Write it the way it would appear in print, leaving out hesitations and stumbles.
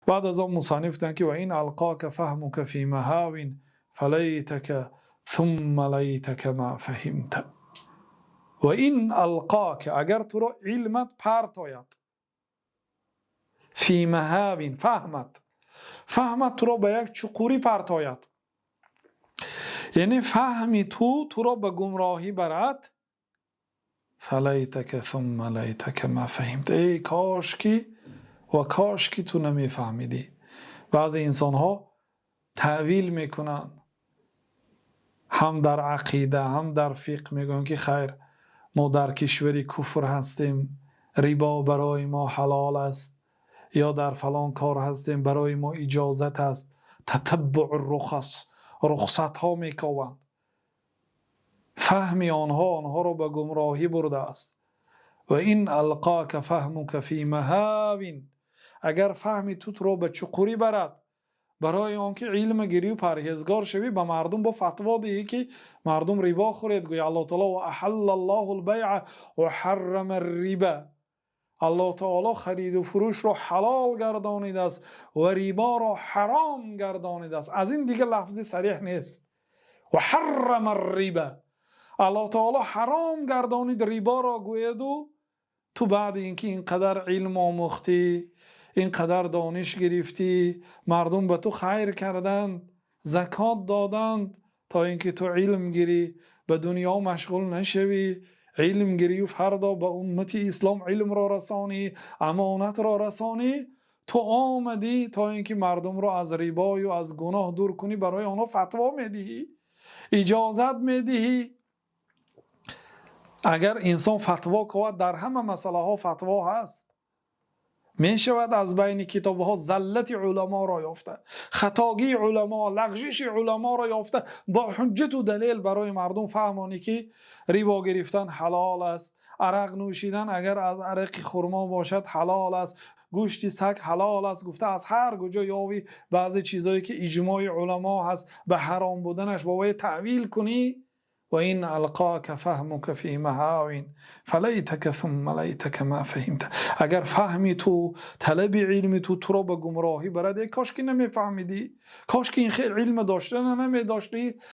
Баъд аз он мусанниф гуфтанд, ки وإن ألقاك فهمك في مهاو فليتك ثم ليتك ما فهمت. وإن ألقاك, агар туро илмат партояд, في مهاو, фаҳмат туро ба як чуқурӣ партояд, яъне фаҳми ту туро ба гумроҳӣ барад, فليتك ثم ليتك ما فهمت, эй кошки ва кошки ту намефаҳмидӣ. Баъзе инсонҳо таъвил мекунанд, ҳам дар ақида, ҳам дар фиқҳ. Мегӯянд, ки хайр, мо дар кишвари куфр ҳастем, рибо барои мо ҳалол аст, ё дар фалон кор ҳастем, барои мо иҷозат аст. تتبع الرخص, рухсатҳо мекованд. Фаҳми онҳо онҳоро ба гумроҳӣ бурдааст. وإن ألقاك فهمك في مهاو, агар фаҳми ту туро ба чуқурӣ барад, барои он ки илм гирию парҳезгор шавӣ, ба мардум бо фатво диҳӣ, ки мардум рибо хӯред, гӯя Аллоҳ таоло وأحل الله البيع وحرم الربا, Аллоҳ таоло хариду фурӯшро ҳалол гардонидааст ва риборо ҳаром гардонидааст. Аз ин дигар лафзи сареҳ нест. وحرم الربا, Аллоҳ таоло ҳаром гардонид риборо, гӯяду ту баъди ин ки ин қадар илм омӯхтӣ, ин қадар дониш гирифтӣ, мардум ба ту хайр карданд, закот доданд, то ин ки ту илм гирӣ, ба дунё машғул нашавӣ, илм гирию фардо ба уммати ислом илмро расонӣ, амонатро расонӣ. Ту омадӣ, то ин ки мардумро аз рибою аз гуноҳ дур кунӣ, барои онҳо фатво медиҳӣ, иҷозат медиҳӣ. Агар инсон фатво кунад, дар ҳама масъалаҳо фатво ҳаст. Мешавад аз байни китобҳо заллати уламоро ёфта, хатогии уламо, лағжиши уламоро ёфта, бо ҳуҷҷату далел барои мардум фаҳмонӣ, ки рибо гирифтан ҳалол аст, арақ нӯшидан, агар аз арақи хурмо бошад, ҳалол аст, гӯшти саг ҳалол аст, гуфта, аз ҳар куҷо ёвӣ баъзе чизҳое, ки иҷмои уламо ҳаст ба ҳаром буданаш, бо вай таъвил кунӣ. وإن ألقاك فهمك في مهاو فليتك ثم ليتك ما فهمت. Агар фаҳми ту, талаби илми ту туро ба гумроҳӣ барад, э кошки намефаҳмидӣ, кошки ин хел илма доштана намедоштӣ.